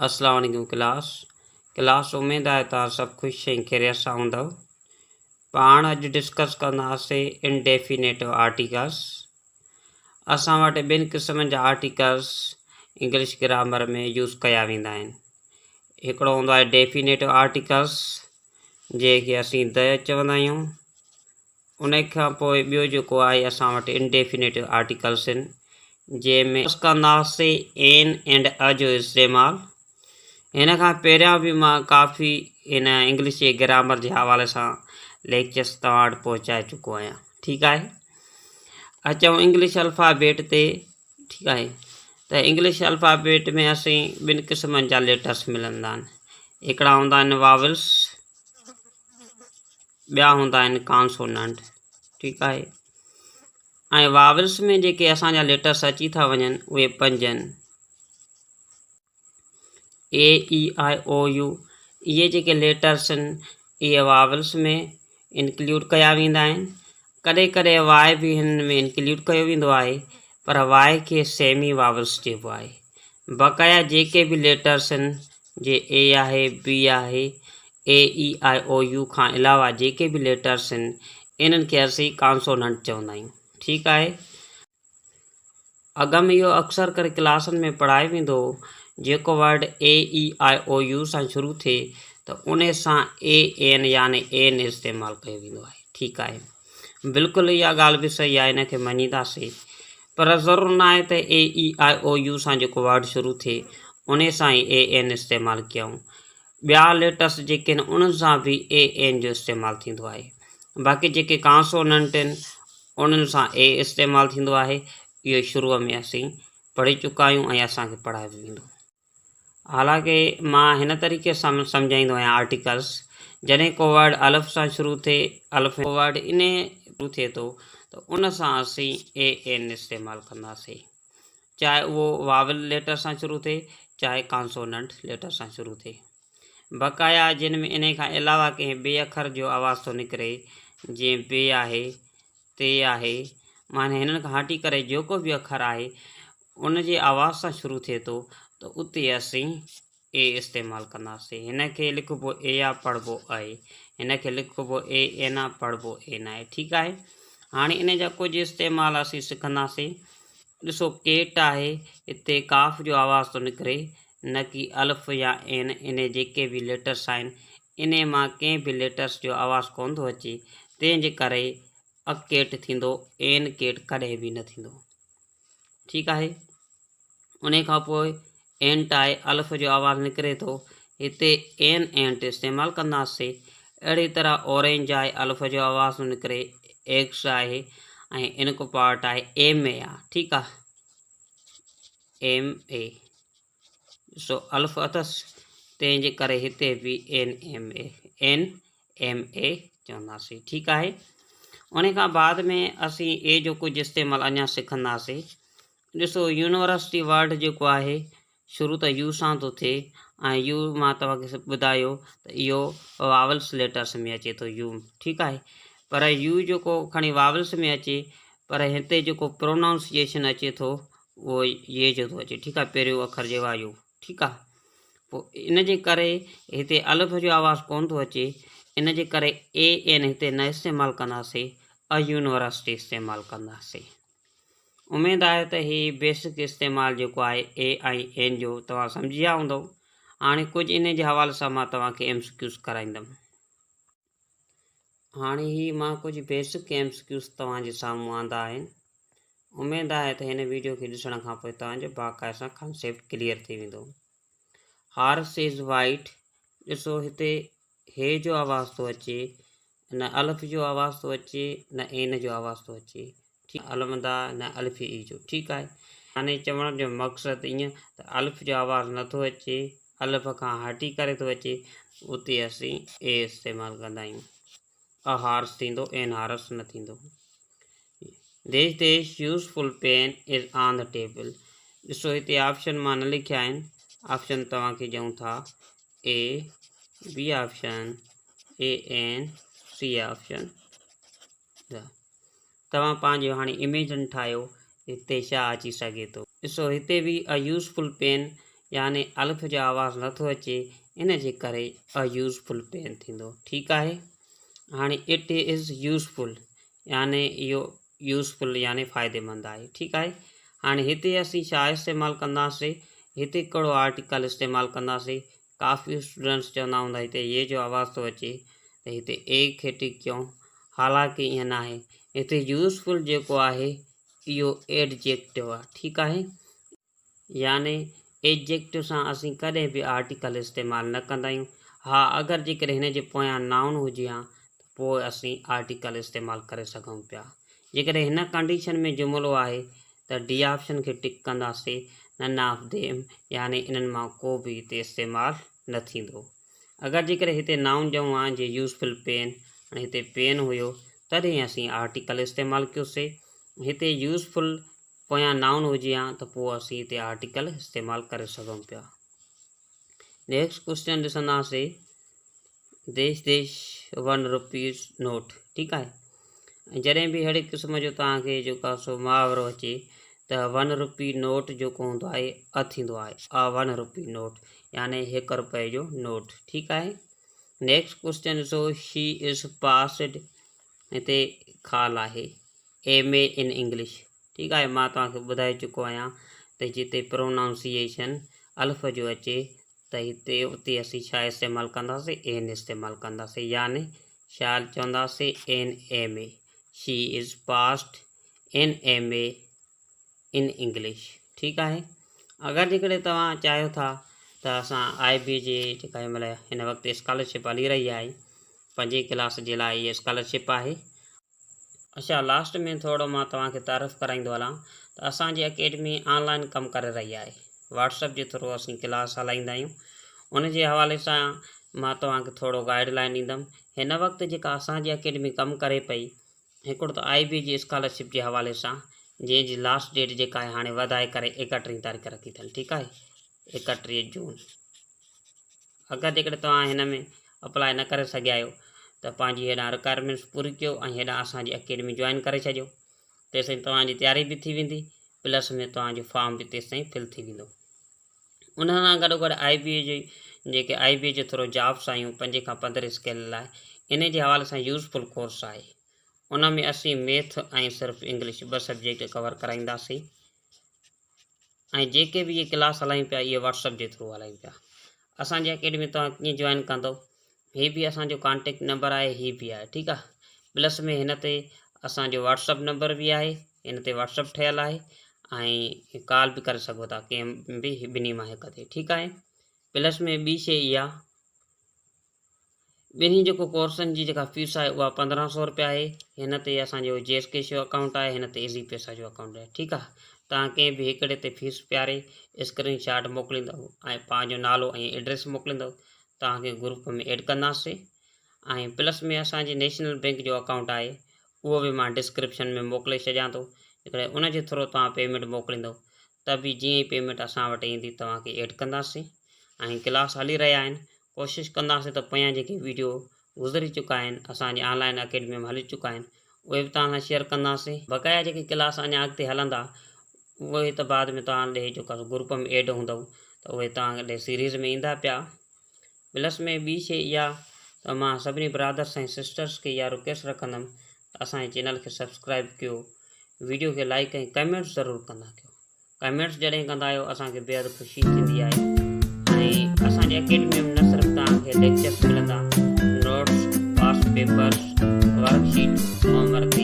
اسلام عليڪم class class اميد آهي توهان سڀ خوش ۽ خيريت سان هوندؤ پاڻ اڄ ڊسڪس ڪنداسين انڊيفينيٽو آرٽيڪلس اسان وٽ ٻن قسمن جا آرٽيڪلس انگلش گرامر ۾ يوز ڪيا ويندا آهن هڪڙو هوندو آهي ڊيفينيٽو آرٽيڪلس جنهن کي اسين د چوندا آهيون ان کان پوء ٻيو جيڪو آهي اسان وٽ انڊيفينيٽو آرٽيڪلس آهن جنهن ۾ ڪنداسين اين اينڊ ا جو استعمال. هن کان پهريان به مان ڪافي هن انگلش جي گرامر جي حوالي سان ليڪچرس توهان وٽ پهچائي چڪو آهيان. ٺيڪ آهي اچون انگلش الفابيٽ تي. ٺيڪ آهي ته انگلش الفابيٽ ۾ اسين ٻن قسمن جا ليٽرس ملندا آهن. هڪڙا هوندا آهن واولس، ٻيا هوندا آهن ڪانسوننٽ. ٺيڪ آهي ۽ واولس ۾ جيڪي اسان جا ليٽرس اچي ٿا وڃن اهي پنج آهن، اي اي آء او يو. اهي جيڪي ليٽرس آهن اهي واولس ۾ انڪليوڊ ڪيا ويندا آهن. ڪڏهن ڪڏهن واء به هنن ۾ انڪليوڊ ڪيو ويندو آهي پر واء کي سيمي واولس چئبو آهي. بقايا جيڪي به ليٽرس آهن جي اي آهي، بي آهي، اي اي آء او يو کان علاوه جيڪي به ليٽرس آهن انهن کي اسين ڪانسوننٽ چوندا آهيون. ٺيڪ آهي. اڳ ۾ اهو اڪثر ڪري ڪلاسن ۾ پڙهايو ويندو هو جيڪو ورڊ اي اي آء او يو سان شروع ٿئي ته ان سان اي اين يعني اين استعمال ڪيو ويندو آهي. ٺيڪ آهي. بلڪل اها ڳالهه به صحيح آهي ان کي مڃينداسين پر ضرور نه آهي ته اي اي آء او يو سان جيڪو ورڊ شروع ٿئي ان سان ئي اي اين استعمال ڪيائون. ٻيا ليٽرس جيڪي آهن انهن سان به اي اين جو استعمال ٿيندو آهي. باقي جيڪي ڪانسوننٽ آهن انهن سان اي استعمال ٿيندو آهي. اهو شروع ۾ اسين پڙهي چڪا آهيون ۽ اسان کي پڙهايو به ويندو. حالانڪه مان هن طريقي سان سمجهائيندو آهيان آرٽيڪلس جڏهن ڪو ورڊ الف سان شروع ٿئي الف ڪو ورڊ انهي شروع ٿئي ٿو ته ان سان اسين اي اين استعمال ڪنداسين چاهي اهو واول ليٽر سان شروع ٿئي چاهي ڪانسوننٽ ليٽر سان شروع ٿئي. بقايا جن ۾ انهي کان علاوه ڪنهن ٻئي اکر جو آواز ٿو نڪري جيئن بي آهي، تي آهي، معني هنن کان هٽي ڪري جيڪو به اکر آهي ان جي آواز سان شروع ٿئي ٿو ته اتي اسين اي استعمال ڪنداسين. هن کي لکبو اي آ پڙهبو اي، هن کي لکبو اي اين آ پڙهبو اين آهي. ٺيڪ آهي. هاڻي ان جا ڪجهه استعمال اسين سکنداسين. ڏسو ڪيٽ آهي هتي ڪاف جو آواز ٿو نڪري نه ڪي الف يا اين انهي جيڪي به ليٽرس آهن انهي مان ڪنهن به ليٽرس جو آواز ڪونه ٿو اچي تنهن جي ڪري ا ڪيٽ ٿيندو اين ڪيٽ ڪڏهن به نه ٿيندو. ٺيڪ آهي. انهي کان پوء اينٽ آهي الف جو آواز نڪري ٿو هتي اين اينٽ استعمال ڪنداسي. اهڙي طرح اورينج آهي الف جو آواز ٿو نڪري ايڪس آهي ۽ انڪو پارٽ آهي ايم اي آ. ٺيڪ آ ايم اي ڏسو الف اٿس تنهن جي ڪري هتي به N M A N M A چونداسين. ٺيڪ آهي. ان کان بعد ۾ اسين اي جو ڪجهه استعمال اڃا سکنداسين. ڏسو يونيورسٽي ورڊ جيڪو آهي شروع ته يو سان ٿو ٿئي ۽ يو مان توهان کي ٻڌايو ته اهو واولس ليٽرس ۾ اچي ٿو يو. ٺيڪ آهي. پر يو جيڪو کڻي واولس ۾ اچي پر هتي جيڪو پرونائونسيئيشن اچي ٿو اهو يي جو ٿو اچي. ٺيڪ آهي. پهريون اکر جيڪو آهي يو. ٺيڪ آهي. پوء ان جي ڪري هتي الف جو آواز ڪونه ٿو اچي ان جي ڪري اي اين هتي نه استعمال ڪنداسين ا يونيورسٽي استعمال ڪنداسين. اميد آهي ته هي بيسڪ استعمال جيڪو آهي اي ۽ اين جو توهان سمجهي ويا هوندؤ. هاڻي ڪجهه انهي جي حوالي سان مان توهان کي ايم سي ڪيوز ڪرائيندم. هاڻي هي مان ڪجهه بيسڪ ايم سي ڪيوز توهان جي سامهون آندا آهن. اميد آهي ته هن ويڊيو کي ڏسڻ کان پوء توهان جو باقاعده سان ڪانسيپٽ ڪليئر ٿي ويندو. هارس از وائيٽ ڏسو هتي هي جو آواز ٿو اچي نه الف جو آواز ٿو اچي نه اين جو آواز ٿو اچي. ٺيڪ المدا نه الف اي جو. ٺيڪ آهي. يعني چوڻ جو مقصد ائين ته الف جو آواز نه ٿو اچي الف کان هٽي ڪري ٿو اچي اتي اسين اي استعمال ڪندا آهيون. ا هارس ٿيندو اين هارس نه ٿيندو. Dash dash useful pen is on the table ڏسو هتي آپشن مان نه لکيا آهن آپشن توهان کي ڏيون ٿا A B option A N C option توهان پنهنجو هاڻي اميجن ٺاهيو هتي ڇا اچي سگهي ٿو. ڏسو هتي به ا يوزفل پين يعني الف جو آواز نٿو اچي ان جي ڪري ا يوزفل پين ٿيندو ٺيڪ آهي هاڻي it is useful يعني اهو يوزفل يعني فائديمند آهي ٺيڪ آهي هاڻي هتي اسين ڇا استعمال ڪنداسي هتي ڪهڙو آرٽيڪل استعمال ڪنداسي ڪافي اسٽوڊنٽس چوندا هوندا هتي يي جو آواز ٿو اچي ته هتي اي کي ٽڪ ڪيون حالانڪه ائين ناهي هتي يوزفل جيڪو آهي اهو ايڊجيڪٽو آهي ٺيڪ آهي يعني ايڊجيڪٽو سان اسين ڪڏهن به آرٽيڪل استعمال نه ڪندا آهيون. ها اگر جيڪڏهن هن جي پويان نائون هجي ها ته پوء اسين آرٽيڪل استعمال ڪري سگهون پيا. جيڪڏهن هن ڪنڊيشن ۾ جملو آهي ته ڊي آپشن کي ٽڪ ڪنداسين نن آف ديم يعني انهن مان ڪو به هتي استعمال نه ٿيندو. اگر جيڪڏهن هتي نائون ڏيون ها جي يوزفل پين هاڻي هتي پين هيو تڏهن اسين آرٽيڪل استعمال ڪيوسي. هتي يوزفل پويان نائون هجي ها ته پوء اسين هتي آرٽيڪل استعمال ڪري سگهون پيا. نيڪسٽ ڪوشچن ڏسنداسين ديش ديش ون روپيز نوٽ ٺيڪ آهي جڏهن به اهڙي قسم جو توهان کي جيڪو آهي سو محاورو اچي ته ون روپي نوٽ جيڪو هوندو آهي ا ٿيندو آهي ا ون روپي نوٽ يعني هڪ روپئي جو نوٽ ٺيڪ آهي نيڪسٽ ڪوشچن ڏسو شي از پاسڊ هتي خال آهي ايم اي ان انگلش ٺيڪ آهي مان توهان کي ٻڌائي چڪو آهيان ته جتي پرونائونسيئيشن الف جو اچي ته هتي اتي اسين ڇا استعمال ڪنداسين اين استعمال ڪنداسين يعني ڇا چونداسين an M A she is passed an M A in English ٺيڪ آهي اگر جيڪڏهن توهان چاهيو ٿا ته اسان آء بي جي جيڪا هن مهل هن وقت اسڪالرشپ هلي رهي آهي پنجين ڪلاس جي لاء هي اسڪالرشپ آهي اڇا لاسٽ ۾ ٿورو مان توهان کي تعارف ڪرائيندو هلان ته اسان جي اڪيڊمي آن لائن ڪم ڪري رهي آهي واٽس اپ جي ٿرو اسين ڪلاس هلائيندا آهيون ان جي حوالي سان مان توهان کي ٿورو گائيڊ لائن ڏيندم هن وقت جيڪا اسان جي اڪيڊمي ڪم ڪري پئي هڪڙو ته آئي بي جي اسڪالرشپ جي حوالي سان جنهن جي لاسٽ ڊيٽ جيڪا آهي هاڻي وڌائي ڪري ايڪٽيهين تاريخ رکي اٿن ٺيڪ آهي 31 جون اگر جيڪڏهن توهان هن ۾ اپلاء نه ڪري سگهيا آهيو ته پنهنجي هيڏانهن رڪوائرمينٽس پوري ڪيو ۽ هيڏانهن اسان جي اڪيڊمي جوائن ڪري ڇڏيو تيسين توهان جي تياري به ٿي ويندي پلس ۾ توهان جو فارم به تيسين فل ٿي ويندو ان سان گڏو گڏ آئي بي اي جي جيڪي آئي بي اي جي ٿرو جابس آيون پنجين کان پندرهين اسڪيل لاء ان جي حوالي سان يوزفل ڪورس آهي ان ۾ اسين ميٿ ۽ صرف انگلش ٻه سبجيڪٽ ڪور ڪرائينداسين ۽ جيڪي به اهي ڪلاس هلايون پيا اهي واٽس اپ جي ٿرو هلايون پيا اسان جي اڪيڊمي توهان ڪيئن جوائن ڪندو هي به اسان جو ڪانٽيڪٽ نمبر آهي هي به آهي ٺيڪ آهي پلس ۾ هن تي اسان جو واٽس اپ نمبر به آهي هن تي واٽس اپ ٺهيل آهي ۽ ڪال به ڪري سگهو ٿا ڪنهن به ٻنهي مان هڪ تي ٺيڪ آهي پلس ۾ ٻي شي اها ٻنهي جيڪو ڪورسن جي جيڪا فيس آهي اها 1500 روپيا آهي هن تي اسان جو جيس ڪيش جو اڪائونٽ آهي هن تي ايزي پيسا جو اڪائونٽ آهي ٺيڪ آهي توهان ڪنهن به هڪڙي تي فيس پياري اسڪرين شاٽ موڪليندو ۽ پنهنجو نالو ۽ ايڊريس موڪليندو توهان کي گروپ ۾ ايڊ ڪنداسين ۽ پلس ۾ اسان جي نيشنل بينڪ جو اڪائونٽ آهي اهو به مان ڊسڪرپشن ۾ موڪلي ڇڏيان ٿو جيڪڏهن ان جي ٿرو توهان پيمينٽ موڪليندو ته به جيئن ئي پيمينٽ اسان وٽ ايندي توهان کي ايڊ ڪنداسين ۽ ڪلاس هلي رهيا آهن ڪوشش ڪنداسين ته پويان جيڪي ويڊيو گذري چڪا آهن اسان جي آن لائن اڪيڊمي ۾ هلي چڪا آهن اهي به توهان سان شيئر ڪنداسين بقايا جيڪي ڪلاس اڃا اڳتي هلندا اهي ته بعد ۾ توهان ڏي جيڪو گروپ ۾ ايڊ هوندو ته اهي توهان ڏي سيريز ۾ ايندا پيا پلس ۾ ٻي شي اها ته مان سڀني برادرس ۽ سسٽرس کي اها رڪويسٽ رکندم ته اسان جي چينل کي سبسڪرائب ڪيو ويڊيو کي لائڪ ۽ ڪمينٽس ضرور ڪندا ڪيو ڪمينٽس جڏهن ڪندا آهيو اسان کي بيحد خوشي ٿيندي آهي ۽ اسان جي اڪيڊمي ۾ نه صرف توهان کي ليڪچرس ملندا notes past papers worksheet homework.